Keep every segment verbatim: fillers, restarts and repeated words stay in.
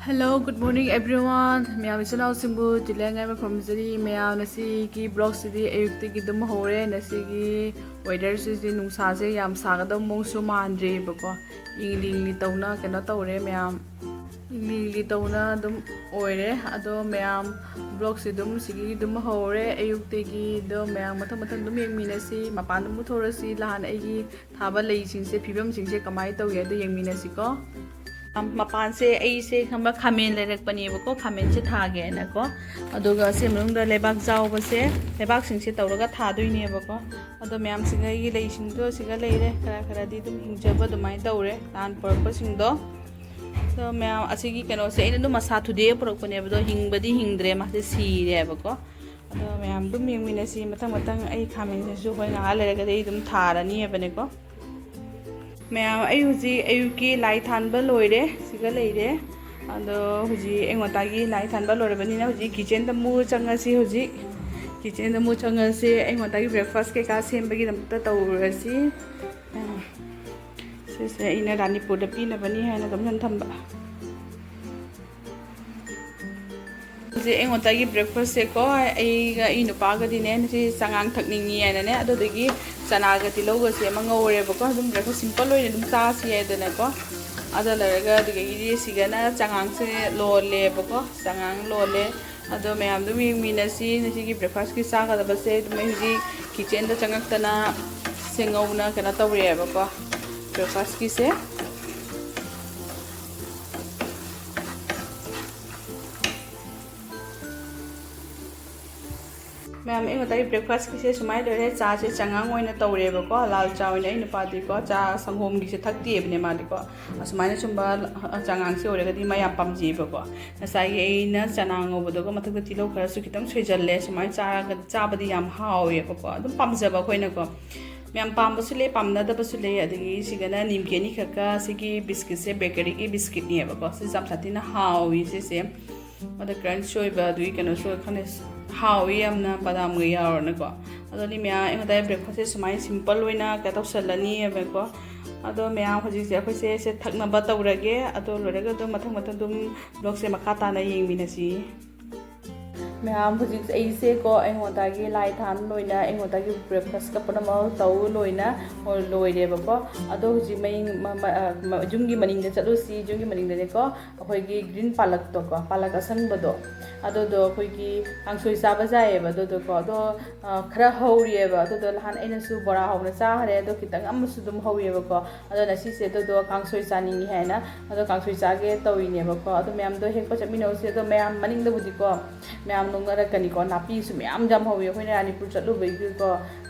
Hello, good morning everyone. ꯃꯌꯥꯝ ꯏꯆꯤꯜ ꯏꯅꯥꯎꯁꯤꯡꯕꯨ ꯇꯤꯂꯦꯟ ꯌꯥꯏꯃ ꯈꯨꯔꯨꯝꯖꯔꯤ꯫ ꯃꯌꯥꯝ ꯉꯁꯤꯒꯤ vlogꯁꯤꯗꯤ ꯑꯌꯨꯛꯇꯒꯤ ꯑꯗꯨꯝ ꯍꯧꯔꯦ꯫ ꯉꯁꯤꯒꯤ weatherꯁꯤꯗꯤ ꯅꯨꯡꯁꯥꯁꯦ ꯌꯥꯝ ꯁꯥꯒꯗꯕ ꯃꯑꯣꯡꯁꯨ ꯃꯥꯟꯗ꯭ꯔꯤꯕꯀꯣ꯫ ꯏꯪꯂꯤ ꯏꯪꯂꯤ ꯇꯧꯅ ꯀꯩꯅꯣ ꯇꯧꯔꯦ ꯃꯌꯥꯝ꯫ ꯏꯪꯂꯤ ꯏꯪꯂꯤ ꯇꯧꯅ ꯑꯗꯨꯝ ꯑꯣꯏꯔꯦ꯫ ꯑꯗꯣ ꯃꯌꯥꯝ vlogꯁꯤ ꯑꯗꯨꯝ ꯁꯤꯒꯤ ꯑꯗꯨꯝ ꯍꯧꯔꯦ ꯑꯌꯨꯛꯇꯒꯤ꯫ ꯑꯗꯣ ꯃꯌꯥꯝ ꯃꯊꯪ ꯃꯊꯪ ꯑꯗꯨꯝ ꯌꯦꯡꯃꯤꯟꯅꯁꯤ꯫ ꯃꯄꯥꯟꯗ ꯑꯃꯨꯛ ꯊꯣꯔꯁꯤ꯫ ꯅꯍꯥꯟ ꯑꯩꯒꯤ ꯊꯥꯕ ꯂꯩꯁꯤꯡꯁꯦ, ꯐꯤꯕꯝꯁꯤꯡꯁꯦ ꯀꯃꯥꯏꯅ ꯇꯧꯒꯦ ꯑꯗꯨ ꯌꯦꯡꯃꯤꯟꯅꯁꯤꯀꯣ꯫ ꯃꯄꯥꯟꯁꯦ ꯑꯩꯁꯦ ꯈꯪꯕ꯭ꯔꯥ, ꯈꯥꯃꯦꯟ ꯂꯩꯔꯛꯄꯅꯦꯕꯀꯣ, ꯈꯥꯃꯦꯟꯁꯦ ꯊꯥꯒꯦꯅꯀꯣ꯫ ꯑꯗꯨꯒ ꯁꯤ ꯃꯅꯨꯡꯗ ꯂꯩꯕꯥꯛ ꯆꯥꯎꯕꯁꯦ, ꯂꯩꯕꯥꯛꯁꯤꯡꯁꯦ ꯇꯧꯔꯒ ꯊꯥꯗꯣꯏꯅꯦꯕꯀꯣ꯫ ꯑꯗꯣ ꯃꯌꯥꯝꯁꯤꯡ ꯑꯩꯒꯤ ꯂꯩꯁꯤꯡꯗꯣ ꯁꯤꯒ ꯂꯩꯔꯦ, ꯈꯔ ꯈꯔꯗꯤ ꯑꯗꯨꯝ ꯍꯤꯡꯖꯕ ꯑꯗꯨꯃꯥꯏꯅ ꯇꯧꯔꯦ ꯅꯍꯥꯟ ꯄꯨꯔꯛꯄꯁꯤꯡꯗꯣ꯫ ꯑꯗꯣ ꯃꯌꯥꯝ ꯑꯁꯤꯒꯤ ꯀꯩꯅꯣꯁꯦ ꯑꯩꯅ ꯑꯗꯨꯝ ꯃꯁꯥ ꯊꯨꯗꯦꯛꯑ ꯄꯨꯔꯛꯄꯅꯦꯕ, ꯑꯗꯣ ꯍꯤꯡꯕꯗꯤ ꯍꯤꯡꯗ꯭ꯔꯦ, ꯃꯥꯁꯦ ꯁꯤꯔꯦꯕꯀꯣ꯫ ꯑꯗꯣ ꯃꯌꯥꯝ ꯑꯗꯨꯝ ꯌꯦꯡꯃꯤꯟꯅꯁꯤ ꯃꯊꯪ ꯃꯊꯪ꯫ ꯑꯩ ꯈꯥꯃꯦꯟꯁꯤꯁꯨ ꯍꯣꯏ ꯉꯥꯏꯍꯥꯛ ꯂꯩꯔꯒꯗꯤ ꯑꯩ ꯑꯗꯨꯝ ꯊꯥꯔꯅꯤ ꯍꯥꯏꯕꯅꯦꯀꯣ꯫ ꯃꯌꯥꯝ, ꯑꯩ ꯍꯧꯖꯤꯛ ꯑꯌꯨꯛꯀꯤ ꯂꯥꯏ ꯊꯥꯟꯕ ꯂꯣꯏꯔꯦ, ꯁꯤꯒ ꯂꯩꯔꯦ꯫ ꯑꯗꯣ ꯍꯧꯖꯤꯛ ꯑꯌꯨꯛ ꯉꯟꯇꯥꯒꯤ ꯂꯥꯏ ꯊꯥꯟꯕ ꯂꯣꯏꯔꯕꯅꯤꯅ ꯍꯧꯖꯤꯛ kitchenꯗ ꯑꯃꯨꯛ ꯆꯪꯉꯁꯤ꯫ ꯍꯧꯖꯤꯛ kitchenꯗ ꯑꯃꯨꯛ ꯆꯪꯉꯁꯤ, ꯑꯌꯨꯛ ꯉꯟꯇꯥꯒꯤ breakfast ꯀꯩꯀꯥ ꯁꯦꯝꯕꯒꯤꯗꯃꯛꯇ ꯇꯧꯔꯨꯔꯁꯤ꯫ ꯁꯤꯁꯦ ꯑꯩꯅ ꯔꯥꯅꯤꯄꯨꯔꯗ ꯄꯤꯅꯕꯅꯤ ꯍꯥꯏꯅ ꯑꯗꯨꯝ ꯊꯝꯕ꯫ ꯍꯧꯖꯤꯛ ꯑꯌꯨꯛ ꯉꯟꯇꯥꯒꯤ breakfastꯁꯦꯀꯣ, ꯑꯩꯒ ꯑꯩ ꯅꯨꯄꯥꯒꯗꯤꯅꯦ ꯉꯁꯤ ꯆꯉꯥꯡ ꯊꯛꯅꯤꯡꯉꯤ ꯍꯥꯏꯅꯅꯦ, ꯑꯗꯨꯗꯒꯤ ꯆꯅꯥꯒ ꯇꯤꯜꯍꯧꯒꯁꯦ ꯑꯃ ꯉꯧꯔꯦꯕꯀꯣ꯫ ꯑꯗꯨꯝ breakfast simple ꯑꯣꯏꯅ ꯑꯗꯨꯝ ꯆꯥꯁꯤ ꯍꯥꯏꯗꯅꯀꯣ꯫ ꯑꯗ ꯂꯩꯔꯒ ꯑꯗꯨꯗꯒꯤꯗꯤ ꯁꯤꯒꯅ ꯆꯉꯥꯡꯁꯦ ꯂꯣꯜꯂꯦꯕꯀꯣ, ꯆꯉꯥꯡ ꯂꯣꯜꯂꯦ꯫ ꯑꯗꯣ ꯃꯌꯥꯝ ꯑꯗꯨꯝ ꯌꯦꯡꯃꯤꯟꯅꯁꯤ꯫ ꯉꯁꯤꯒꯤ breakfastꯀꯤ ꯆꯥꯒꯗꯕꯁꯦ ꯑꯗꯨꯝ ꯑꯩ ꯍꯧꯖꯤꯛ kitchenꯗ ꯆꯪꯉꯛꯇꯅ ꯁꯦꯡꯍꯧꯅ ꯀꯩꯅꯣ ꯇꯧꯔꯦꯕꯀꯣ, breakfastꯀꯤꯁꯦ꯫ ꯃꯌꯥꯝ, ꯑꯌꯨꯛ ꯉꯟꯇꯥꯒꯤ breakfastꯀꯤꯁꯦ ꯁꯨꯃꯥꯏꯅ ꯂꯣꯏꯔꯦ꯫ ꯆꯥꯁꯦ ꯆꯉꯥꯡ ꯑꯣꯏꯅ ꯇꯧꯔꯦꯕꯀꯣ꯫ ꯂꯥꯜ ꯆꯥ ꯑꯣꯏꯅ ꯑꯩ ꯅꯨꯄꯥꯗꯤꯀꯣ, ꯆꯥ ꯁꯪꯒꯣꯝꯒꯤꯁꯦ ꯊꯛꯇꯦꯕꯅꯦ ꯃꯥꯗꯤꯀꯣ꯫ ꯑꯁꯨꯃꯥꯏꯅ ꯁꯨꯝꯕ ꯆꯉꯥꯡꯁꯦ ꯑꯣꯏꯔꯒꯗꯤ ꯃꯥ ꯌꯥꯝ ꯄꯥꯝꯖꯩꯕꯀꯣ꯫ ꯉꯁꯥꯏꯒꯤ ꯑꯩꯅ ꯆꯅꯥ ꯉꯧꯕꯗꯨꯒ ꯃꯊꯛꯇ ꯇꯤꯜꯍꯧ ꯈꯔꯁꯨ ꯈꯤꯇꯪ ꯁꯣꯏꯖꯜꯂꯦ꯫ ꯁꯨꯃꯥꯏꯅ ꯆꯥꯔꯒ, ꯆꯥꯕꯗꯤ ꯌꯥꯝ ꯍꯥꯎꯋꯦꯕꯀꯣ꯫ ꯑꯗꯨꯝ ꯄꯥꯝꯖꯕ ꯑꯩꯈꯣꯏꯅꯀꯣ꯫ ꯃꯌꯥꯝ ꯄꯥꯝꯕꯁꯨ ꯂꯩ, ꯄꯥꯝꯅꯗꯕꯁꯨ ꯂꯩ꯫ ꯑꯗꯒꯤ ꯁꯤꯒꯅ ꯅꯤꯝꯀꯤ ꯑꯅꯤꯈꯛꯀ ꯁꯤꯒꯤ biscuitꯁꯦ bakeryꯒꯤ biscuitꯅꯦꯕꯀꯣ꯫ ꯁꯤꯁꯦ ꯌꯥꯝ ꯁꯥꯊꯤꯅ ꯍꯥꯎꯋꯤ ꯁꯤꯁꯦ꯫ ꯑꯗ crunchy ꯑꯣꯏꯕ ꯑꯗꯨꯒꯤ ꯀꯩꯅꯣꯁꯨ ꯈꯪꯗꯦ, ꯍꯥꯎꯋꯤ ꯌꯥꯝꯅ ꯕꯗꯥꯝꯒ ꯌꯥꯎꯔꯅꯀꯣ꯫ ꯑꯗꯨꯅꯤ ꯃꯌꯥꯝ ꯑꯩ ꯉꯁꯥꯏ breakfastꯁꯦ ꯁꯨꯃꯥꯏꯅ simple ꯑꯣꯏꯅ ꯀꯩꯅꯣ ꯇꯧꯁꯜꯂꯅꯤꯕꯀꯣ꯫ ꯑꯗꯣ ꯃꯌꯥꯝ, ꯍꯧꯖꯤꯛꯁꯦ ꯑꯩꯈꯣꯏꯁꯦ ꯁꯦ ꯊꯛꯅꯕ ꯇꯧꯔꯒꯦ꯫ ꯑꯗꯣ ꯂꯣꯏꯔꯒ ꯑꯗꯨꯝ ꯃꯊꯪ ꯃꯊꯪ ꯑꯗꯨꯝ vlogꯁꯦ ꯃꯈꯥ ꯇꯥꯅ ꯌꯦꯡꯃꯤꯟꯅꯁꯤ꯫ ꯃꯌꯥꯝ, ꯍꯧꯖꯤꯛ ꯑꯩꯁꯦꯀꯣ, ꯑꯩꯉꯣꯟꯗꯒꯤ ꯂꯥꯏ ꯊꯥꯟ ꯂꯣꯏꯅ, ꯑꯩꯉꯣꯟꯗꯒꯤ breakfastꯀ ꯄꯨꯝꯅꯃꯛ ꯇꯧ ꯂꯣꯏꯅ ꯂꯣꯏꯔꯦꯕꯀꯣ꯫ ꯑꯗꯣ ꯍꯧꯖꯤꯛ ꯃꯌꯤꯡ-, ꯃ-, ꯃ-, ꯑ, ꯃ-, ꯌꯨꯝꯒꯤ ꯃꯅꯤꯡꯗ ꯆꯠꯂꯨꯁꯤ꯫ ꯌꯨꯝꯒꯤ ꯃꯅꯤꯡꯗꯅꯦꯀꯣ, ꯑꯩꯈꯣꯏꯒꯤ green ꯄꯥꯂꯛꯇꯣꯀꯣ, ꯄꯥꯂꯛ ꯑꯁꯪꯕꯗꯣ, ꯑꯗꯨꯗꯣ ꯑꯩꯈꯣꯏꯒꯤ ꯀꯥꯡꯁꯣꯏ ꯆꯥꯕ ꯌꯥꯏꯌꯦꯕ꯫ ꯑꯗꯨꯗꯣꯀꯣ, ꯑꯗꯣ, ꯑ, ꯈꯔ ꯍꯧꯔꯤꯑꯕ꯫ ꯑꯗꯨꯗꯣ ꯅꯍꯥꯟ ꯑꯩꯅꯁꯨ ꯕꯣꯔꯥ ꯍꯧꯅ ꯆꯥꯈ꯭ꯔꯦ꯫ ꯑꯗꯣ ꯈꯤꯇꯪ ꯑꯃꯁꯨ ꯑꯗꯨꯝ ꯍꯧꯔꯤꯑꯕꯀꯣ꯫ ꯑꯗꯣ ꯉꯁꯤꯁꯦ ꯑꯗꯨꯗꯣ ꯀꯥꯡꯁꯣꯏ ꯆꯥꯅꯤꯡꯉꯤ ꯍꯥꯏꯅ ꯑꯗꯣ ꯀꯥꯡꯁꯣꯏ ꯆꯥꯒꯦ ꯇꯧꯔꯤꯅꯦꯕꯀꯣ꯫ ꯑꯗꯣ ꯃꯌꯥꯝꯗꯣ ꯍꯦꯛꯄ ꯆꯠꯃꯤꯟꯅꯧꯁꯦ꯫ ꯑꯗꯣ ꯃꯌꯥꯝ ꯃꯅꯤꯡꯗꯕꯨꯗꯤꯀꯣ, ꯃꯌꯥꯝ ꯅꯣꯛꯅꯔꯛꯀꯅꯤꯀꯣ, ꯅꯥꯄꯤꯁꯨ ꯃꯌꯥꯝ ꯌꯥꯝ ꯍꯧꯋꯤ꯫ ꯑꯩꯈꯣꯏꯅ ꯔꯥꯅꯤꯄꯨꯔ ꯆꯠꯂꯨꯕꯒꯤꯀꯣ,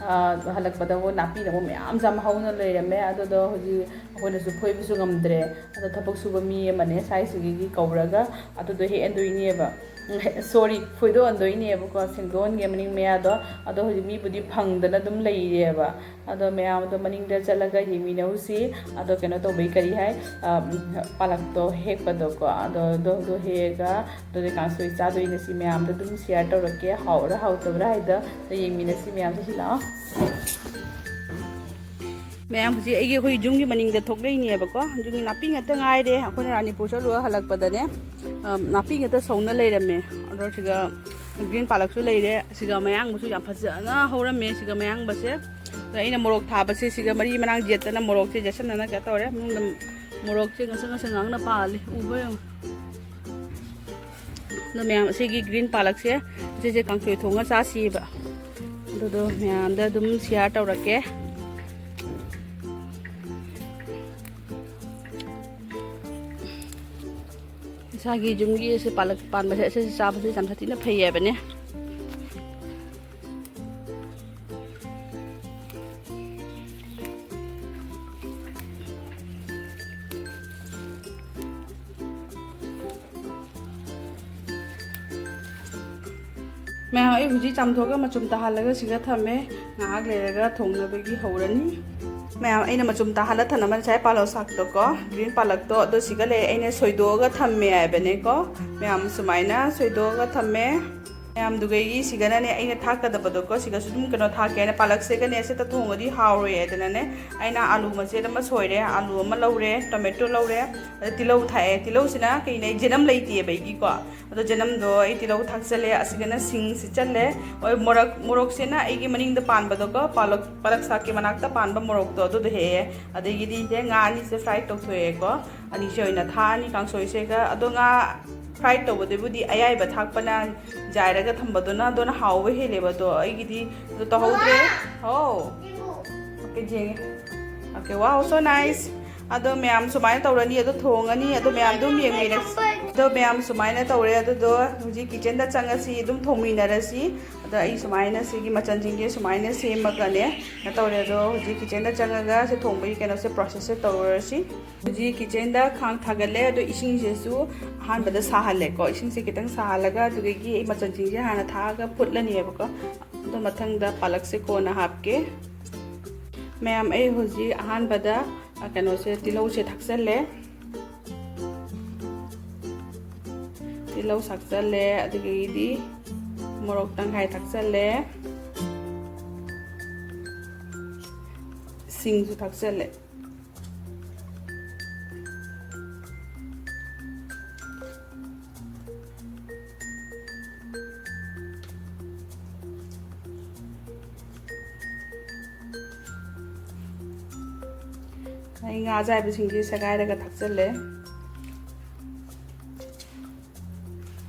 ꯑ, ꯍꯜꯂꯛꯄꯗꯕꯨ ꯅꯥꯄꯤꯅ ꯑꯃꯨꯛ ꯃꯌꯥꯝ ꯌꯥꯝ ꯍꯧꯅ ꯂꯩꯔꯝꯃꯦ꯫ ꯑꯗꯨꯗꯣ ꯍꯧꯖꯤꯛ ꯑꯩꯈꯣꯏꯅꯁꯨ ꯐꯣꯏꯕꯁꯨ ꯉꯝꯗ꯭ꯔꯦ꯫ ꯑꯗꯣ ꯊꯕꯛ ꯁꯨꯕ ꯃꯤ ꯑꯃꯅꯦ ꯁ꯭ꯋꯥꯏꯁꯤꯒꯤ ꯀꯧꯔꯒ ꯑꯗꯨꯗꯣ ꯍꯦꯛꯍꯟꯗꯣꯏꯅꯦꯕ꯫ ꯁꯣꯔꯤ, ꯐꯣꯏꯗꯣꯛꯍꯟꯗꯣꯏꯅꯦꯕꯀꯣ, ꯁꯦꯡꯗꯣꯛꯍꯟꯒꯦ ꯃꯅꯤꯡ ꯃꯌꯥꯗꯣ꯫ ꯑꯗꯣ ꯍꯧꯖꯤꯛ ꯃꯤꯕꯨꯗꯤ ꯐꯪꯗꯅ ꯑꯗꯨꯝ ꯂꯩꯔꯦꯕ꯫ ꯑꯗꯣ ꯃꯌꯥꯝꯗꯣ ꯃꯅꯤꯡꯗ ꯆꯠꯂꯒ ꯌꯦꯡꯃꯤꯟꯅꯧꯁꯤ꯫ ꯑꯗꯣ ꯀꯩꯅꯣ ꯇꯧꯕꯩ ꯀꯔꯤ ꯍꯥꯏ, ꯑ, ꯄꯥꯂꯛꯇꯣ ꯍꯦꯛꯄꯗꯣꯀꯣ, ꯑꯗꯣ, ꯑꯗꯣ, ꯑꯗꯣ ꯍꯦꯛꯑꯒ ꯑꯗꯨꯗ ꯀꯥꯡꯁꯣꯏ ꯆꯥꯗꯣꯏꯅꯦ꯫ ꯁꯤ ꯃꯌꯥꯝꯗꯣ ꯑꯗꯨꯝ share ꯇꯧꯔꯛꯀꯦ, ꯍꯥꯎꯕ꯭ꯔꯥ ꯍꯥꯎꯇꯕ꯭ꯔꯥ ꯍꯥꯏꯗꯣ ꯑꯗꯣ ꯌꯦꯡꯃꯤꯟꯅꯁꯤ ꯃꯌꯥꯝꯁꯦ꯫ ꯁꯤ ꯂꯥꯛꯑꯣ꯫ ꯃꯌꯥꯝ, ꯍꯧꯖꯤꯛ ꯑꯩꯒꯤ, ꯑꯩꯈꯣꯏ ꯌꯨꯝꯒꯤ ꯃꯅꯤꯡꯗ ꯊꯣꯛꯂꯛꯏꯅꯦꯕꯀꯣ꯫ ꯌꯨꯝꯒꯤ ꯅꯥꯄꯤ ꯉꯥꯛꯇ ꯉꯥꯏꯔꯦ꯫ ꯑꯩꯈꯣꯏꯅ ꯔꯥꯅꯤꯄꯨꯔ ꯆꯠꯂꯨꯔ ꯍꯜꯂꯛꯄꯗꯅꯦ, ꯑ, ꯅꯥꯄꯤ ꯉꯥꯛꯇ ꯁꯧꯅ ꯂꯩꯔꯝꯃꯦ꯫ ꯑꯗꯣ ꯁꯤꯗ green ꯄꯥꯂꯛꯁꯨ ꯂꯩꯔꯦ꯫ ꯁꯤꯒ ꯃꯌꯥꯡꯕꯁꯨ ꯌꯥꯝ ꯐꯖꯅ ꯍꯧꯔꯝꯃꯦ꯫ ꯁꯤꯒ ꯃꯌꯥꯡꯕꯁꯦ꯫ ꯑꯗ ꯑꯩꯅ ꯃꯣꯔꯣꯛ ꯊꯥꯕꯁꯦ, ꯁꯤꯒ ꯃꯔꯤ ꯃꯔꯥꯡ ꯌꯦꯠꯇꯅ ꯃꯣꯔꯣꯛꯁꯦ ꯌꯦꯠꯁꯟꯅꯅ ꯀꯩꯅꯣ ꯇꯧꯔꯦ꯫ ꯃꯅꯨꯡꯗ ꯃꯣꯔꯣꯛꯁꯦ ꯉꯁꯪ ꯉꯁꯪ ꯉꯥꯡꯅ ꯄꯥꯜꯂꯤ꯫ ꯎꯕ꯭ꯔꯥ ꯌꯦꯡꯉꯨ꯫ ꯑꯗꯣ ꯃꯌꯥꯝ, ꯑꯁꯤꯒꯤ green ꯄꯥꯂꯛꯁꯦ, ꯑꯁꯤꯁꯦ ꯀꯥꯡꯁꯣꯏ ꯊꯣꯡꯉ ꯆꯥꯁꯤꯕ꯫ ꯑꯗꯨꯗꯣ ꯃꯌꯥꯝꯗ ꯑꯗꯨꯝ share ꯇꯧꯔꯛꯀꯦ꯫ ꯏꯁꯥꯒꯤ ꯌꯨꯝꯒꯤ ꯑꯁꯤ ꯄꯥꯂꯛ ꯄꯥꯟꯕꯁꯦ, ꯑꯁꯤꯁꯦ ꯆꯥꯕꯁꯦ ꯌꯥꯝ ꯁꯥꯊꯤꯅ ꯐꯩ ꯍꯥꯏꯕꯅꯦ꯫ ꯃꯌꯥꯝ, ꯑꯩ ꯍꯧꯖꯤꯛ ꯆꯥꯝꯊꯣꯛꯑꯒ ꯃꯆꯨꯝ ꯇꯥꯍꯜꯂꯒ ꯁꯤꯒ ꯊꯝꯃꯦ꯫ ꯉꯥꯏꯍꯥꯛ ꯂꯩꯔꯒ ꯊꯣꯡꯅꯕꯒꯤ ꯍꯧꯔꯅꯤ꯫ ꯃꯌꯥꯝ, ꯑꯩꯅ ꯃꯆꯨꯝ ꯇꯥꯍꯜꯂ ꯊꯝꯂꯝꯕ ꯉꯁꯥꯏ ꯄꯥꯂꯛ ꯁꯥꯛꯇꯣꯀꯣ, green ꯄꯥꯂꯛꯇꯣ, ꯑꯗꯣ ꯁꯤꯒ ꯂꯩ꯫ ꯑꯩꯅ ꯁꯣꯏꯗꯣꯛꯑꯒ ꯊꯝꯃꯦ ꯍꯥꯏꯕꯅꯦꯀꯣ꯫ ꯃꯌꯥꯝ, ꯁꯨꯃꯥꯏꯅ ꯁꯣꯏꯗꯣꯛꯑꯒ ꯊꯝꯃꯦ꯫ ꯃꯌꯥꯝꯗꯨꯒꯩꯒꯤ ꯁꯤꯒꯅꯅꯦ ꯑꯩꯅ ꯊꯥꯛꯀꯗꯕꯗꯣꯀꯣ, ꯁꯤꯒꯁꯨ ꯑꯗꯨꯝ ꯀꯩꯅꯣ ꯊꯥꯛꯀꯦ ꯍꯥꯏꯅ, ꯄꯥꯂꯛꯁꯦꯒꯅꯦ ꯁꯤꯇ ꯊꯣꯡꯉꯗꯤ ꯍꯥꯎꯔꯣꯏ ꯍꯥꯏꯗꯅꯅꯦ, ꯑꯩꯅ ꯑꯥꯂꯨ ꯃꯆꯦꯠ ꯑꯃ ꯁꯣꯏꯔꯦ, ꯑꯥꯂꯨ ꯑꯃ ꯂꯧꯔꯦ, ꯇꯣꯃꯦꯇꯣ ꯂꯧꯔꯦ, ꯑꯗ ꯇꯤꯜꯍꯧ ꯊꯥꯛꯑꯦ꯫ ꯇꯤꯜꯍꯧꯁꯤꯅ ꯀꯩꯅꯣ, ꯑꯩ ꯖꯦꯅꯝ ꯂꯩꯇꯦꯕ ꯑꯩꯒꯤꯀꯣ, ꯑꯗꯣ ꯖꯦꯅꯝꯗꯣ ꯑꯩ ꯇꯤꯜꯍꯧ ꯊꯥꯛꯆꯜꯂꯦ꯫ ꯑꯁꯤꯒꯅ ꯁꯤꯡ ꯁꯤꯠꯆꯜꯂꯦ꯫ ꯍꯣꯏ, ꯃꯣꯔꯣꯛ, ꯃꯣꯔꯣꯛꯁꯤꯅ ꯑꯩꯒꯤ ꯃꯅꯤꯡꯗ ꯄꯥꯟꯕꯗꯣꯀꯣ, ꯄꯥꯂꯛ, ꯄꯥꯂꯛ ꯁꯥꯛꯀꯤ ꯃꯅꯥꯛꯇ ꯄꯥꯟꯕ ꯃꯣꯔꯣꯛꯇꯣ ꯑꯗꯨꯗꯣ ꯍꯦꯛꯑꯦ꯫ ꯑꯗꯒꯤꯗꯤ ꯁꯦ ꯉꯥ ꯑꯅꯤꯁꯦ ꯐ꯭ꯔꯥꯏ ꯇꯧꯊꯣꯛꯑꯦꯀꯣ, ꯑꯅꯤꯁꯦ ꯑꯣꯏꯅ ꯊꯥꯛꯑꯅꯤ ꯀꯥꯡꯁꯣꯏꯁꯤꯒ꯫ ꯑꯗꯣ ꯉꯥ ꯐ꯭ꯔꯥꯏ ꯇꯧꯕꯗꯨꯕꯨꯗꯤ ꯑꯌꯥꯏꯕ ꯊꯥꯛꯄꯅ ꯌꯥꯏꯔꯒ ꯊꯝꯕꯗꯨꯅ ꯑꯗꯨꯅ ꯍꯥꯎꯕ ꯍꯦꯜꯂꯦꯕ꯫ ꯑꯗꯣ ꯑꯩꯒꯤꯗꯤ ꯑꯗꯨ ꯇꯧꯍꯧꯗ꯭ꯔꯦ꯫ ꯍꯥꯎ꯫ ꯑꯣꯀꯦ, ꯌꯦꯡꯉꯦ꯫ Okay, wow, so nice꯫ ꯑꯗꯣ ꯃꯌꯥꯝ ꯁꯨꯃꯥꯏꯅ ꯇꯧꯔꯅꯤ, ꯑꯗꯣ ꯊꯣꯡꯉꯅꯤ, ꯑꯗꯣ ꯃꯌꯥꯝ ꯑꯗꯨꯝ ꯌꯦꯡꯃꯤꯟꯅꯁꯤ꯫ ꯑꯗꯣ ꯃꯌꯥꯝ ꯁꯨꯃꯥꯏꯅ ꯇꯧꯔꯦ, ꯑꯗꯨꯗꯣ ꯍꯧꯖꯤꯛ ꯀꯤꯆꯟꯗ ꯆꯪꯉꯁꯤ, ꯑꯗꯨꯝ ꯊꯣꯡꯃꯤꯟꯅꯔꯁꯤ꯫ ꯑꯗꯣ ꯑꯩ ꯁꯨꯃꯥꯏꯅ ꯁꯤꯒꯤ ꯃꯆꯜꯁꯤꯡꯁꯦ ꯁꯨꯃꯥꯏꯅ ꯁꯦꯝꯃꯒꯅꯦ ꯀꯩꯅꯣ ꯇꯧꯔꯦ꯫ ꯑꯗꯣ ꯍꯧꯖꯤꯛ ꯀꯤꯆꯟꯗ ꯆꯪꯉꯒ ꯁꯤ ꯊꯣꯡꯕꯒꯤ ꯀꯩꯅꯣꯁꯦ ꯄ꯭ꯔꯣꯁꯦꯁꯁꯦ ꯇꯧꯔꯁꯤ꯫ ꯍꯧꯖꯤꯛ ꯀꯤꯆꯟꯗ ꯈꯥꯡ ꯊꯥꯒꯠꯂꯦ, ꯑꯗꯣ ꯏꯁꯤꯡꯁꯤꯁꯨ ꯑꯍꯥꯟꯕꯗ ꯁꯥꯍꯜꯂꯦꯀꯣ꯫ ꯏꯁꯤꯡꯁꯦ ꯈꯤꯇꯪ ꯁꯥꯍꯜꯂꯒ ꯑꯗꯨꯗꯒꯤ ꯑꯩ ꯃꯆꯜꯁꯤꯡꯁꯦ ꯍꯥꯟꯅ ꯊꯥꯛꯑꯒ ꯐꯨꯠꯂꯅꯤꯕꯀꯣ꯫ ꯑꯗꯣ ꯃꯊꯪꯗ ꯄꯥꯂꯛꯁꯦ ꯀꯣꯟꯅ ꯍꯥꯞꯀꯦ꯫ ꯃꯌꯥꯝ, ꯑꯩ ꯍꯧꯖꯤꯛ ꯑꯍꯥꯟꯕꯗ, ꯑ, ꯀꯩꯅꯣꯁꯦ, ꯇꯤꯜꯍꯧꯁꯦ ꯊꯥꯛꯆꯜꯂꯦ꯫ ꯇꯤꯜꯍꯧ ꯊꯥꯛꯆꯜꯂꯦ, ꯑꯗꯨꯗꯒꯤꯗꯤ ꯃꯣꯔꯣꯛ ꯇꯪꯈꯥꯏ ꯊꯥꯛꯆꯜꯂꯦ, ꯁꯤꯡꯁꯨ ꯊꯥꯛꯆꯜꯂꯦ꯫ ꯑꯩ ꯉꯥ ꯑꯌꯥꯏꯕꯁꯤꯡꯁꯤ ꯁꯦꯒꯥꯏꯔꯒ ꯊꯥꯛꯆꯜꯂꯦ꯫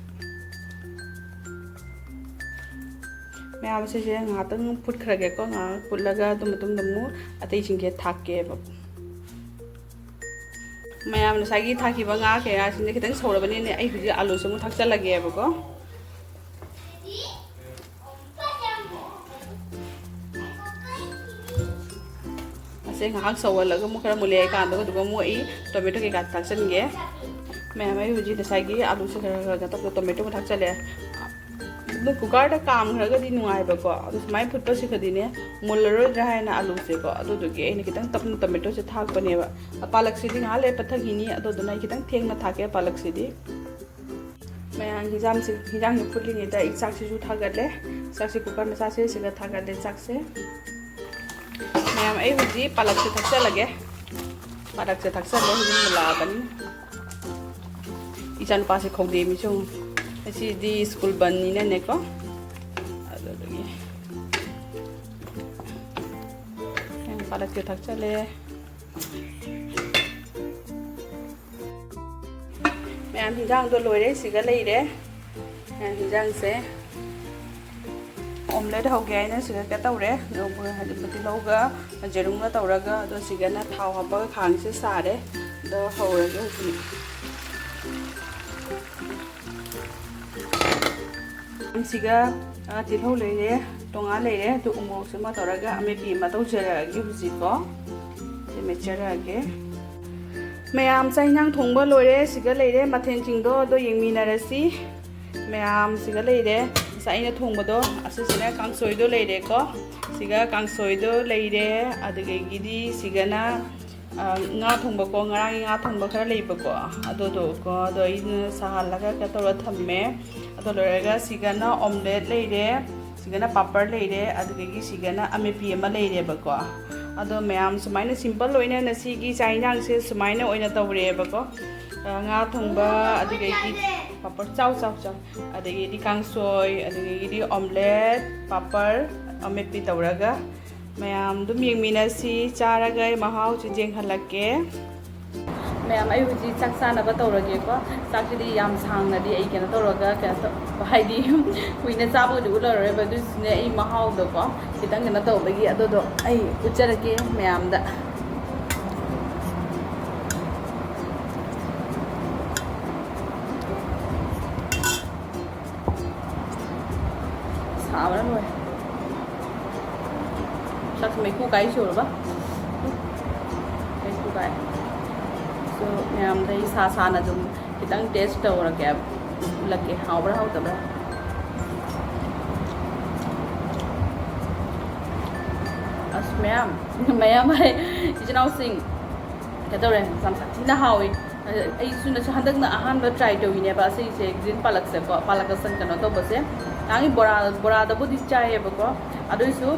ꯃꯌꯥꯝ, ꯁꯤꯁꯦ ꯉꯥꯏꯍꯥꯛꯇꯪ ꯐꯨꯠꯈ꯭ꯔꯒꯦꯀꯣ꯫ ꯉꯥꯏꯍꯥꯛ ꯐꯨꯠꯂꯒ ꯑꯗꯨ ꯃꯇꯨꯡꯗ ꯑꯃꯨꯛ ꯑꯇꯩꯁꯤꯡꯁꯦ ꯊꯥꯛꯀꯦꯕ꯫ ꯃꯌꯥꯝ, ꯉꯁꯥꯏꯒꯤ ꯊꯥꯛꯈꯤꯕ ꯉꯥ ꯀꯌꯥꯁꯤꯡꯁꯦ ꯈꯤꯇꯪ ꯁꯧꯔꯕꯅꯤꯅ ꯑꯩ ꯍꯧꯖꯤꯛ ꯑꯥꯂꯨꯁꯦ ꯑꯃꯨꯛ ꯊꯥꯛꯆꯜꯂꯒꯦꯕꯀꯣ꯫ ꯑꯁꯦ ꯉꯥꯏꯍꯥꯛ ꯁꯧꯍꯜꯂꯒ ꯑꯃꯨꯛ ꯈꯔ ꯃꯨꯜꯂꯛꯑꯀꯥꯟꯗ ꯑꯗꯨꯒ ꯑꯃꯨꯛ ꯑꯩ ꯇꯣꯃꯦꯇꯣ ꯀꯩꯀꯥ ꯊꯥꯛꯆꯟꯒꯦ꯫ ꯃꯌꯥꯝ, ꯑꯩ ꯍꯧꯖꯤꯛ ꯉꯁꯥꯏꯒꯤ ꯑꯥꯂꯨꯁꯦ ꯈꯔ ꯈꯔ ꯈꯔ ꯇꯧꯔꯒ ꯇꯣꯃꯦꯇꯣ ꯑꯃ ꯊꯥꯛꯆꯜꯂꯦ꯫ ꯑꯗꯨ ꯀꯨꯀꯔꯗ ꯀꯥꯝꯈ꯭ꯔꯒꯗꯤ ꯅꯨꯡꯉꯥꯏꯕꯀꯣ, ꯑꯗꯨ ꯁꯨꯃꯥꯏꯅ ꯐꯨꯠꯄꯁꯤꯒꯗꯤꯅꯦ ꯃꯨꯜꯂꯔꯣꯏꯗ꯭ꯔꯥ ꯍꯥꯏꯅ ꯑꯥꯂꯨꯁꯦꯀꯣ, ꯑꯗꯨꯗꯨꯒꯤ ꯑꯩꯅ ꯈꯤꯇꯪ ꯇꯞꯅ ꯇꯣꯃꯦꯇꯣꯁꯦ ꯊꯥꯛꯄꯅꯦꯕ꯫ ꯄꯥꯂꯛꯁꯤꯗꯤ ꯉꯥꯏꯍꯥꯛ ꯂꯩꯔ ꯄꯠꯊꯈꯤꯅꯤ, ꯑꯗꯨꯗꯨꯅ ꯑꯩ ꯈꯤꯇꯪ ꯊꯦꯡꯅ ꯊꯥꯛꯀꯦ ꯄꯥꯂꯛꯁꯤꯗꯤ꯫ ꯃꯌꯥꯝ ꯍꯤꯟꯖꯥꯡꯁꯤ, ꯍꯤꯟꯖꯥꯡꯁꯤ ꯐꯨꯠꯂꯤꯉꯩꯗ ꯑꯩ ꯆꯥꯛꯁꯤꯁꯨ ꯊꯥꯒꯠꯂꯦ꯫ ꯆꯥꯛꯁꯤ cooker ꯃꯆꯥꯁꯦ ꯁꯤꯒ ꯊꯥꯒꯠꯂꯦ ꯆꯥꯛꯁꯦ꯫ ꯃꯌꯥꯝ ꯑꯩ ꯍꯧꯖꯤꯛ ꯄꯥꯂꯛꯁꯦ ꯊꯥꯛꯆꯜꯂꯒꯦ꯫ ꯄꯥꯂꯛꯁꯦ ꯊꯥꯛꯆꯜꯂꯦ ꯍꯧꯖꯤꯛ ꯃꯨꯜꯂꯛꯑꯕꯅꯤ꯫ ꯏꯆꯥꯅꯨꯄꯥꯁꯦ ꯈꯧꯗꯦꯝꯃꯤꯁꯨ ꯉꯁꯤꯗꯤ school ꯕꯟꯅꯤꯅꯅꯦꯀꯣ꯫ ꯑꯗꯨꯗꯒꯤ ꯄꯥꯂꯛꯁꯦ ꯊꯥꯛꯆꯜꯂꯦ꯫ ꯃꯌꯥꯝ ꯍꯤꯟꯖꯥꯡꯗꯣ ꯂꯣꯏꯔꯦ꯫ ꯁꯤꯒ ꯂꯩꯔꯦ꯫ ꯃꯌꯥꯝ ꯍꯤꯟꯖꯥꯡꯁꯦ omelette ꯍꯧꯒꯦ ꯍꯥꯏꯅ ꯁꯤꯒ ꯀꯩꯅꯣ ꯇꯧꯔꯦ꯫ ꯑꯗꯨꯒ ꯍꯥꯏꯗꯤ ꯇꯤꯜꯍꯧꯒ ꯌꯦꯔꯨꯝꯒ ꯇꯧꯔꯒ, ꯑꯗꯣ ꯁꯤꯒꯅ ꯊꯥꯎ ꯍꯥꯞꯄꯒ ꯈꯥꯡꯁꯦ ꯁꯥꯔꯦ꯫ ꯑꯗꯣ ꯍꯧꯔꯒꯦ ꯍꯧꯖꯤꯛ꯫ ꯁꯤꯒ, ꯑ, ꯇꯤꯜꯍꯧ ꯂꯩꯔꯦ, ꯇꯣꯉꯥꯟ ꯂꯩꯔꯦ꯫ ꯑꯗꯨ ꯎꯃꯣꯔꯣꯛꯁꯦ ꯑꯃ ꯇꯧꯔꯒ ꯑꯃꯦꯠꯄꯤ ꯑꯃ ꯇꯧꯖꯔꯛꯑꯒꯦ ꯍꯧꯖꯤꯛꯀꯣ꯫ ꯁꯤ ꯃꯦꯠꯆꯔꯛꯑꯒꯦ꯫ ꯃꯌꯥꯝ ꯆꯥꯛ ꯏꯟꯁꯥꯡ ꯊꯣꯡꯕ ꯂꯣꯏꯔꯦ꯫ ꯁꯤꯒ ꯂꯩꯔꯦ ꯃꯊꯦꯜꯁꯤꯡꯗꯣ, ꯑꯗꯣ ꯌꯦꯡꯃꯤꯟꯅꯔꯁꯤ꯫ ꯃꯌꯥꯝ ꯁꯤꯒ ꯂꯩꯔꯦ꯫ ꯉꯁꯥꯏ ꯑꯩꯅ ꯊꯣꯡꯕꯗꯣ, ꯑꯁꯤꯁꯤꯅ ꯀꯥꯡꯁꯣꯏꯗꯣ ꯂꯩꯔꯦꯀꯣ꯫ ꯁꯤꯒ ꯀꯥꯡꯁꯣꯏꯗꯣ ꯂꯩꯔꯦ꯫ ꯑꯗꯨꯗꯒꯤꯗꯤ ꯁꯤꯒꯅ ꯑ, ꯉꯥ ꯊꯣꯡꯕꯀꯣ, ꯉꯔꯥꯡꯒꯤ ꯉꯥ ꯊꯣꯡꯕ ꯈꯔ ꯂꯩꯕꯀꯣ, ꯑꯗꯨꯗꯣꯀꯣ, ꯑꯗꯣ ꯑꯩꯅ ꯁꯥꯍꯜꯂꯒ ꯀꯩꯅꯣ ꯇꯧꯔ ꯊꯝꯃꯦ꯫ ꯑꯗꯣ ꯂꯣꯏꯔꯒ ꯁꯤꯒꯅ omelette ꯂꯩꯔꯦ, ꯁꯤꯒꯅ ꯄꯥꯄꯔ ꯂꯩꯔꯦ, ꯑꯗꯨꯗꯒꯤ ꯁꯤꯒꯅ ꯑꯃꯦꯠꯄꯤ ꯑꯃ ꯂꯩꯔꯦꯕꯀꯣ꯫ ꯑꯗꯣ ꯃꯌꯥꯝ ꯁꯨꯃꯥꯏꯅ simple ꯑꯣꯏꯅ ꯉꯁꯤꯒꯤ ꯆꯥꯛ ꯏꯟꯁꯥꯡꯁꯦ ꯁꯨꯃꯥꯏꯅ ꯑꯣꯏꯅ ꯇꯧꯔꯦꯕꯀꯣ꯫ ꯑ, ꯉꯥ ꯊꯣꯡꯕ, ꯑꯗꯨꯗꯒꯤ ꯄꯥꯄꯔ ꯆꯥꯎ ꯆꯥꯎ ꯆꯥꯎ, ꯑꯗꯒꯤꯗꯤ ꯀꯥꯡꯁꯣꯏ, ꯑꯗꯒꯤꯗꯤ omelette, ꯄꯥꯄꯔ, ꯑꯃꯦꯠꯄꯤ ꯇꯧꯔꯒ ꯃꯌꯥꯝ ꯑꯗꯨꯝ ꯌꯦꯡꯃꯤꯟꯅꯁꯤ, ꯆꯥꯔꯒ ꯑꯩ ꯃꯍꯥꯎꯁꯤ ꯌꯦꯡꯍꯜꯂꯛꯀꯦ꯫ ꯃꯌꯥꯝ, ꯑꯩ ꯍꯧꯖꯤꯛ ꯆꯥꯛ ꯆꯥꯅꯕ ꯇꯧꯔꯒꯦꯀꯣ꯫ ꯆꯥꯛꯁꯤꯗꯤ ꯌꯥꯝ ꯁꯥꯡꯅꯗꯤ ꯑꯩ ꯀꯩꯅꯣ ꯇꯧꯔꯒ, ꯀꯩꯅꯣ ꯇꯧ-, ꯍꯥꯏꯗꯤ ꯀꯨꯏꯅ ꯆꯥꯕꯕꯨꯗꯤ ꯎꯠꯂꯔꯣꯏꯕ, ꯑꯗꯨꯏꯁꯨꯅꯦ ꯑꯩ ꯃꯍꯥꯎꯗꯣꯀꯣ ꯈꯤꯇꯪ ꯀꯩꯅꯣ ꯇꯧꯕꯒꯤ ꯑꯗꯨꯗꯣ ꯑꯩ ꯎꯠꯆꯔꯛꯀꯦ ꯃꯌꯥꯝꯗ꯫ ꯁꯥꯕꯅ ꯂꯣꯏꯔꯦ꯫ ꯆꯥꯛꯁꯤ ꯃꯩꯈꯨ ꯀꯥꯏ ꯁꯨꯔꯕ? ꯃꯩꯈꯨ ꯀꯥꯏ꯫ So, ꯃꯌꯥꯝꯗ ꯑꯩ ꯁꯥ ꯁꯥꯅ ꯑꯗꯨꯝ ꯈꯤꯇꯪ taste ꯇꯧꯔꯒꯦ, ꯎꯠꯂꯛꯀꯦ, ꯍꯥꯎꯕ꯭ꯔꯥ ꯍꯥꯎꯇꯕ꯭ꯔꯥ꯫ ꯑꯁ, ꯃꯌꯥꯝ, ꯃꯌꯥꯝ ꯍꯥꯏ, ꯏꯆꯤꯟ ꯏꯅꯥꯎꯁꯤꯡ, ꯀꯩꯗꯧꯔꯦ, ꯌꯥꯝ ꯁꯥꯊꯤꯅ ꯍꯥꯎꯏ꯫ ꯑꯩꯁꯨꯅꯁꯨ ꯍꯟꯗꯛꯅ ꯑꯍꯥꯟꯕ ꯇ꯭ꯔꯥꯏ ꯇꯧꯔꯤꯅꯦꯕ ꯑꯁꯤꯁꯦ, ꯒ꯭ꯔꯤꯟ ꯄꯥꯂꯛꯁꯦꯀꯣ, ꯄꯥꯂꯛ ꯀꯁꯟ ꯀꯩꯅꯣ ꯇꯧꯕꯁꯦ꯫ ꯅꯍꯥꯟꯒꯤ ꯕꯣꯔꯥ, ꯕꯣꯔꯥꯗꯕꯨꯗꯤ ꯆꯥꯏꯌꯦꯕꯀꯣ, ꯑꯗꯨꯏꯁꯨ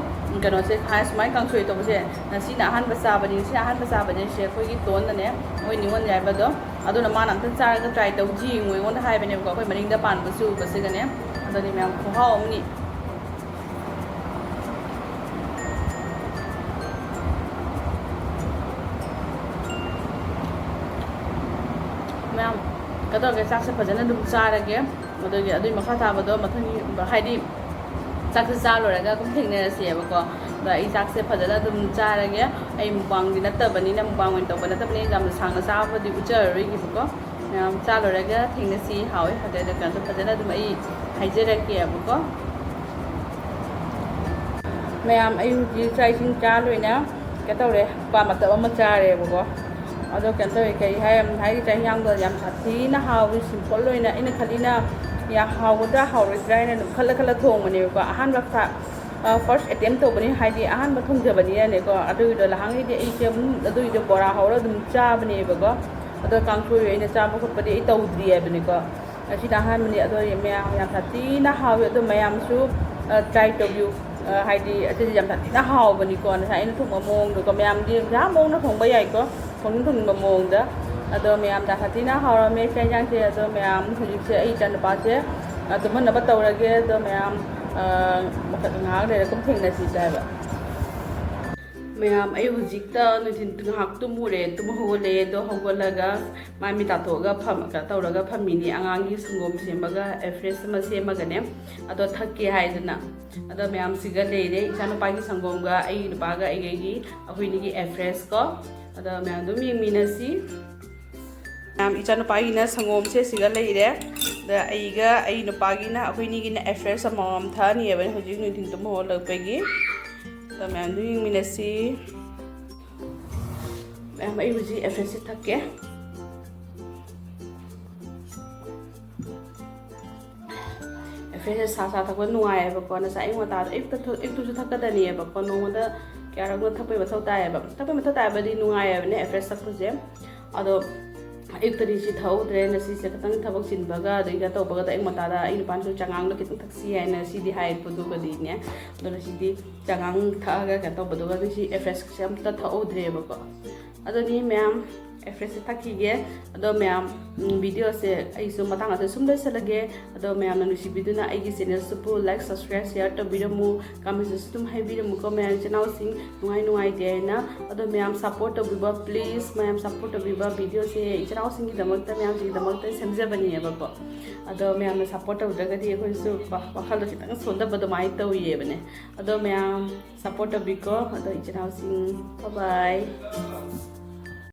ꯀꯩꯅꯣꯁꯦ ꯍꯥꯏ ꯁꯨꯃꯥꯏꯅ ꯀꯥꯡꯁꯣꯏ ꯇꯧꯕꯁꯦ ꯉꯁꯤꯅ ꯑꯍꯥꯟꯕ ꯆꯥꯕꯅꯤ꯫ ꯉꯁꯤꯅ ꯑꯍꯥꯟꯕ ꯆꯥꯕꯅꯦ ꯁꯦ ꯑꯩꯈꯣꯏꯒꯤ ꯇꯣꯟꯅꯅꯦ, ꯃꯣꯏ ꯅꯤꯉꯣꯜ ꯌꯥꯏꯕꯗꯣ, ꯑꯗꯨꯅ ꯃꯥꯅ ꯑꯝꯇ ꯆꯥꯔꯒ ꯇ꯭ꯔꯥꯏ ꯇꯧꯁꯤ ꯌꯦꯡꯉꯨ ꯑꯩꯉꯣꯟꯗ ꯍꯥꯏꯕꯅꯦꯕꯀꯣ꯫ ꯑꯩꯈꯣꯏ ꯃꯅꯤꯡꯗ ꯄꯥꯟꯕꯁꯨ ꯎꯕꯁꯤꯒꯅꯦ꯫ ꯑꯗꯨꯅꯤ ꯃꯌꯥꯝ, ꯈꯨꯍꯥꯎ ꯑꯃꯅꯤ꯫ ꯃꯌꯥꯝ, ꯀꯩꯗꯧꯔꯒꯦ, ꯆꯥꯛꯁꯦ ꯐꯖꯅ ꯑꯗꯨꯝ ꯆꯥꯔꯒꯦ꯫ ꯑꯗꯨꯒꯤ, ꯑꯗꯨꯒꯤ ꯃꯈꯥ ꯇꯥꯕꯗꯣ ꯃꯊꯪꯒꯤ, ꯍꯥꯏꯗꯤ ꯆꯥꯛꯁꯦ ꯆꯥ ꯂꯣꯏꯔꯒ ꯑꯗꯨꯝ ꯊꯦꯡꯅꯔꯁꯦꯕꯀꯣ꯫ ꯑꯗꯣ ꯑꯩ ꯆꯥꯛꯁꯦ ꯐꯖꯅ ꯑꯗꯨꯝ ꯆꯥꯔꯒꯦ꯫ ꯑꯩ ꯃꯨꯛꯕꯥꯡꯗꯤ ꯅꯠꯇꯕꯅꯤꯅ, ꯃꯨꯛꯕꯥꯡ ꯑꯣꯏꯅ ꯇꯧꯕ ꯅꯠꯇꯕꯅꯤꯅ, ꯌꯥꯝꯅ ꯁꯥꯡꯅ ꯆꯥꯕꯗꯤ ꯎꯠꯆꯔꯔꯣꯏꯒꯦꯕꯀꯣ꯫ ꯃꯌꯥꯝ ꯆꯥ ꯂꯣꯏꯔꯒ ꯊꯦꯡꯅꯁꯤ꯫ ꯍꯥꯎꯋꯦ ꯍꯥꯎꯇꯦ ꯑꯗꯨ ꯀꯩꯅꯣꯗꯣ ꯐꯖꯅ ꯑꯗꯨꯝ ꯑꯩ ꯍꯥꯏꯖꯔꯛꯀꯦꯕꯀꯣ꯫ ꯃꯌꯥꯝ, ꯑꯩ ꯍꯧꯖꯤꯛ ꯆꯥꯛ ꯏꯁꯤꯡ ꯆꯥ ꯂꯣꯏꯅ ꯀꯩꯅꯣ ꯇꯧꯔꯦ, ꯀ꯭ꯋꯥ ꯃꯇꯞ ꯑꯃ ꯆꯥꯔꯦꯕꯀꯣ꯫ ꯑꯗꯣ ꯀꯩꯅꯣ ꯇꯧꯋꯦ, ꯀꯔꯤ ꯍꯥꯏ, ꯍꯥꯏꯗꯤ ꯆꯥꯛ ꯏꯟꯁꯥꯡꯗꯣ ꯌꯥꯝ ꯁꯥꯊꯤꯅ ꯍꯥꯎꯋꯤ꯫ ꯁꯤꯝꯄꯜ ꯑꯣꯏꯅ ꯑꯩꯅ ꯈꯜꯂꯤꯅ ꯌꯥꯝ ꯍꯥꯎꯒꯗ꯭ꯔꯥ ꯍꯥꯎꯔꯣꯏꯗ꯭ꯔꯥ ꯍꯥꯏꯅ ꯑꯗꯨꯝ ꯈꯜꯂ ꯈꯜꯂ ꯊꯣꯡꯕꯅꯦꯕꯀꯣ꯫ ꯑꯍꯥꯟꯕ ꯐꯥ-, ꯑ, ꯐꯥꯔꯁ ꯑꯦꯇꯦꯝ ꯇꯧꯕꯅꯤ, ꯍꯥꯏꯗꯤ ꯑꯍꯥꯟꯕ ꯊꯣꯡꯖꯕꯅꯤꯅꯅꯦꯀꯣ꯫ ꯑꯗꯨꯒꯤꯗꯣ ꯅꯍꯥꯟꯈꯩꯗꯤ ꯑꯩꯁꯦ ꯑꯗꯨꯝ ꯑꯗꯨꯒꯤꯗꯣ ꯕꯣꯔꯥ ꯍꯧꯔ ꯑꯗꯨꯝ ꯆꯥꯕꯅꯦꯕꯀꯣ꯫ ꯑꯗꯣ ꯀꯥꯡꯁꯣꯏ ꯑꯣꯏꯅ ꯆꯥꯕ ꯈꯣꯠꯄꯗꯤ ꯑꯩ ꯇꯧꯗ꯭ꯔꯤ ꯍꯥꯏꯕꯅꯤꯀꯣ꯫ ꯉꯁꯤꯅ ꯑꯍꯥꯟꯕꯅꯤ꯫ ꯑꯗꯣ ꯃꯌꯥꯝ ꯌꯥꯝ ꯁꯥꯊꯤꯅ ꯍꯥꯎꯋꯤ꯫ ꯑꯗꯣ ꯃꯌꯥꯝꯁꯨ, ꯑ, ꯇ꯭ꯔꯥꯏ ꯇꯧꯕꯤꯌꯨ꯫ ꯑ, ꯍꯥꯏꯗꯤ ꯑꯁꯤꯁꯦ ꯌꯥꯝ ꯁꯥꯊꯤꯅ ꯍꯥꯎꯕꯅꯤꯀꯣ꯫ ꯉꯁꯥꯏ ꯑꯩꯅ ꯊꯣꯡꯕ ꯃꯑꯣꯡꯗꯀꯣ, ꯃꯌꯥꯝꯗꯤ ꯌꯥꯝ ꯃꯑꯣꯡꯗ ꯊꯣꯡꯕ ꯌꯥꯏꯀꯣ, ꯊꯣꯡꯅꯤꯡ ꯊꯣꯡꯅꯤꯡꯕ ꯃꯑꯣꯡꯗ꯫ ꯑꯗꯣ ꯃꯌꯥꯝ ꯌꯥꯝ ꯁꯥꯊꯤꯅ ꯍꯥꯎꯔꯝꯃꯦ ꯆꯥꯛ ꯏꯟꯁꯥꯡꯁꯦ꯫ ꯑꯗꯣ ꯃꯌꯥꯝ ꯍꯧꯖꯤꯛꯁꯦ ꯑꯩ ꯏꯆꯥꯅꯨꯄꯥꯁꯦ, ꯑ, ꯇꯨꯝꯍꯟꯅꯕ ꯇꯧꯔꯒꯦ꯫ ꯑꯗꯣ ꯃꯌꯥꯝ, ꯑ, ꯉꯥꯏꯍꯥꯛ ꯂꯩꯔ ꯑꯗꯨꯝ ꯊꯦꯡꯅꯁꯤ ꯍꯥꯏꯕ꯫ ꯃꯌꯥꯝ, ꯑꯩ ꯍꯧꯖꯤꯛꯇ ꯅꯨꯡꯊꯤꯟ ꯉꯥꯏꯍꯥꯛ ꯇꯨꯝꯃꯨꯔꯦ, ꯇꯨꯝ ꯍꯧꯒꯠꯂꯛꯑꯦ꯫ ꯑꯗꯣ ꯍꯧꯒꯠꯂꯒ ꯃꯥꯏ ꯃꯤꯠ ꯇꯥꯊꯣꯛꯑꯒ ꯐꯝ-, ꯀꯩꯅꯣ ꯇꯧꯔꯒ ꯐꯝꯃꯤꯅꯤ꯫ ꯑꯉꯥꯡꯒꯤ ꯁꯪꯒꯣꯝ ꯁꯦꯝꯃꯒ, ꯑꯦ, ꯐ꯭ꯔꯦꯁ ꯑꯃ ꯁꯦꯝꯃꯒꯅꯦ, ꯑꯗꯣ ꯊꯛꯀꯦ ꯍꯥꯏꯗꯅ꯫ ꯑꯗꯣ ꯃꯌꯥꯝꯁꯤꯒ ꯂꯩꯔꯦ, ꯏꯆꯥꯅꯨꯄꯥꯒꯤ ꯁꯪꯒꯣꯝꯒ ꯑꯩꯒꯤ ꯅꯨꯄꯥꯒ ꯑꯩꯒꯤ, ꯑꯩꯈꯣꯏꯅꯤꯒꯤ ꯑꯦ ꯐ꯭ꯔꯦꯁ ꯀꯣ꯫ ꯑꯗꯣ ꯃꯌꯥꯝ ꯑꯗꯨꯝ ꯌꯦꯡꯃꯤꯟꯅꯁꯤ꯫ ꯃꯌꯥꯝ, ꯏꯆꯥꯅꯨꯄꯥꯒꯤꯅ ꯁꯪꯒꯣꯝꯁꯦ ꯁꯤꯒ ꯂꯩꯔꯦ꯫ ꯑꯗ ꯑꯩꯒ ꯑꯩ ꯅꯨꯄꯥꯒꯤꯅ, ꯑꯩꯈꯣꯏꯅꯤꯒꯤꯅ ꯑꯦ ꯐ꯭ꯔꯦꯁ ꯑꯃꯃꯝ ꯊꯛꯑꯅꯤꯕ ꯍꯧꯖꯤꯛ ꯅꯨꯡꯊꯤꯜ ꯇꯨꯝ ꯍꯧꯒꯠꯂꯛꯄꯒꯤ꯫ ꯑꯗꯣ ꯃꯌꯥꯝ ꯑꯗꯨꯝ ꯌꯦꯡꯃꯤꯟꯅꯁꯤ꯫ ꯃꯌꯥꯝ, ꯑꯩ ꯍꯧꯖꯤꯛ ꯑꯦ ꯐ꯭ꯔꯦꯁꯁꯦ ꯊꯛꯀꯦ꯫ ꯑꯦ ꯐ꯭ꯔꯦꯁꯁꯦ ꯁꯥ ꯁꯥ ꯊꯛꯄ ꯅꯨꯡꯉꯥꯏꯌꯦꯕꯀꯣ꯫ ꯉꯁꯥꯏ ꯑꯌꯨꯛ ꯉꯟꯇꯥꯗ, ꯑꯌꯨꯛꯇ ꯊꯛ-, ꯑꯌꯨꯛꯇꯁꯨ ꯊꯛꯀꯗꯅꯤꯌꯦꯕꯀꯣ꯫ ꯅꯣꯡꯃꯗ ꯀꯌꯥꯔꯛꯅꯣ ꯊꯛꯄꯩ ꯃꯊꯧ ꯇꯥꯏꯌꯦꯕ꯫ ꯊꯛꯄꯩ ꯃꯊꯧ ꯇꯥꯏꯕꯗꯤ ꯅꯨꯡꯉꯥꯏꯌꯦꯕꯅꯦ ꯑꯦ ꯐ꯭ꯔꯦꯁ ꯊꯛꯄꯁꯦ꯫ ꯑꯗꯣ ꯑꯌꯨꯛꯇꯗꯤ ꯁꯤ ꯊꯛꯍꯧꯗ꯭ꯔꯦ, ꯉꯁꯤꯁꯦ ꯈꯤꯇꯪ ꯊꯕꯛ ꯆꯤꯟꯕꯒ ꯑꯗꯩꯒ ꯇꯧꯕꯒ, ꯑꯗ ꯑꯩ ꯃꯇꯥꯗ ꯑꯩ ꯅꯨꯄꯥꯅꯁꯨ ꯆꯉꯥꯡꯗꯣ ꯈꯤꯇꯪ ꯊꯛꯁꯤ ꯍꯥꯏꯅ ꯁꯤꯗꯤ ꯍꯥꯏꯔꯛꯄꯗꯨꯒꯗꯤꯅꯦ, ꯑꯗꯣ ꯉꯁꯤꯗꯤ ꯆꯉꯥꯡ ꯊꯛꯑꯒ ꯀꯩꯅꯣ ꯇꯧꯕꯗꯨꯒ ꯉꯁꯤ ꯑꯦꯐ꯭ꯔꯦꯁꯁꯦ ꯑꯝꯇ ꯊꯛꯍꯧꯗ꯭ꯔꯦꯕꯀꯣ꯫ ꯑꯗꯨꯅꯤ ꯃꯌꯥꯝ, ꯑꯦꯐ꯭ꯔꯦꯁꯁꯦ ꯊꯛꯈꯤꯒꯦ꯫ ꯑꯗꯣ ꯃꯌꯥꯝ, ꯎꯝ, ꯚꯤꯗꯤꯑꯣꯁꯦ ꯑꯩꯁꯨ ꯃꯇꯥꯡ ꯑꯁꯤꯗ ꯁꯨꯝ ꯂꯣꯏꯁꯤꯜꯂꯒꯦ꯫ ꯑꯗꯣ ꯃꯌꯥꯝꯅ ꯅꯨꯡꯁꯤꯕꯤꯗꯨꯅ ꯑꯩꯒꯤ ꯆꯦꯅꯦꯜꯁꯤꯕꯨ like, subscribe, share ꯇꯧꯕꯤꯔꯝꯃꯨ, ꯀꯃꯦꯟꯁꯨ ꯑꯗꯨꯝ ꯍꯥꯏꯕꯤꯔꯝꯃꯨꯀꯣ ꯃꯌꯥꯝ, ꯏꯆꯤꯟ ꯏꯅꯥꯎꯁꯤꯡ ꯅꯨꯡꯉꯥꯏ ꯅꯨꯡꯉꯥꯏꯇꯦ ꯍꯥꯏꯅ꯫ ꯑꯗꯣ ꯃꯌꯥꯝ ꯁꯞꯄꯣꯔꯠ ꯇꯧꯕꯤꯕ, ꯄ꯭ꯂꯤꯖ ꯃꯌꯥꯝ ꯁꯞꯄꯣꯔꯠ ꯇꯧꯕꯤꯕ, ꯚꯤꯗꯤꯑꯣꯁꯦ ꯏꯆꯤꯟ ꯏꯅꯥꯎꯁꯤꯡꯒꯤꯗꯃꯛꯇ, ꯃꯌꯥꯝꯁꯤꯡꯒꯤꯗꯃꯛꯇ ꯁꯦꯝꯖꯕꯅꯦꯕꯀꯣ꯫ ꯑꯗꯣ ꯃꯌꯥꯝꯅ ꯁꯞꯄꯣꯔꯠ ꯇꯧꯗ꯭ꯔꯒꯗꯤ ꯑꯩꯈꯣꯏꯁꯨ ꯋꯥ-, ꯋꯥꯈꯜꯗꯣ ꯈꯤꯇꯪ ꯁꯣꯟꯊꯕ ꯑꯗꯨꯃꯥꯏꯅ ꯇꯧꯏꯌꯦꯕꯅꯦ꯫ ꯑꯗꯣ ꯃꯌꯥꯝ ꯁꯞꯄꯣꯔꯠ ꯇꯧꯕꯤꯀꯣ꯫ ꯑꯗꯣ ꯏꯆꯤꯟ ꯏꯅꯥꯎꯁꯤꯡ, bye bye꯫